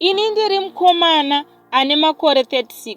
Ini ndiri mukomana ane makore 36.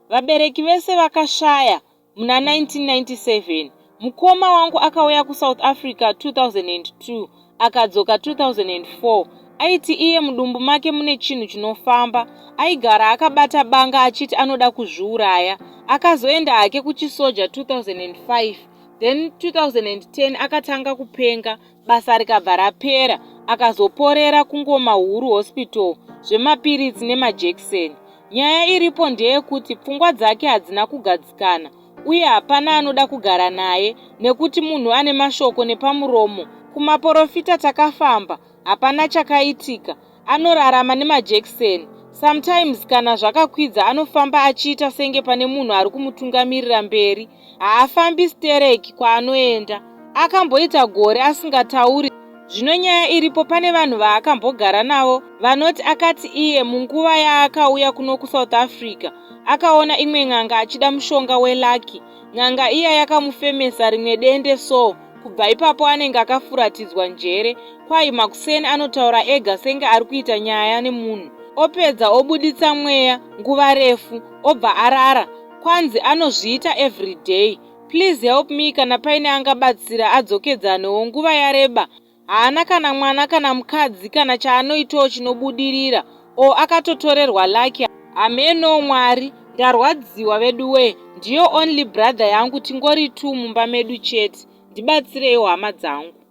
Vabereki vese vakashaya muna 1997. Mukoma wangu akauya kuSouth Africa 2002 akadzoka 2004. Aiti iye mudumbu make mune chinhu chinofamba. Aigara akabata banga achiti anoda kuzviuraya. Akazoenda hake kuchisoja 2005 then 2010 akatanga kupenga basa rikabva rapera akazoporera kuNgoma Huru Hospital zvemapiritsi nemajekiseni. Nyaya iripo ndeyekuti pfungwa dzake hadzina kugadzikana uye hapana anoda kugara naye nekuti munhu ane mashoko nepamuromo. Kumaporofita takafamba hapana chakaitika. Anorarama nemajekiseni. Sometimes kana zvakakwidza anofamba achiita senge pane munhu ari kumutungamirira mberi. Haafambi stereki kwaanoenda. Akamboita gore asingatauri. Zvino nyaya iripo pane vanhu vaakambogara navo vanoti akati iye munguva yaakauya kuno kuSouth Africa akaona imwe n'anga achida mushonga welucky. N'anga iya yakamufemesa rimwe dende so kubva ipapo anenge akafuratidzwa njere. Kwai makuseni anotaura ega senge ari kuita nyaya nemunhu. Opedza obuditsa mweya nguva refu obva arara. Kwanzi anozviita everyday. Please help me kana paine angabatsira adzokedzanewo nguva yareba. Haana kana mwana kana mukadzi kana chaanoitawo chinobudirira or akatotorerwa lucky hameno Mwari ndarwadziwa veduwee ndiyo only brother yangu tingori two mumba medu chete ndibatsireiwo hama dzangu.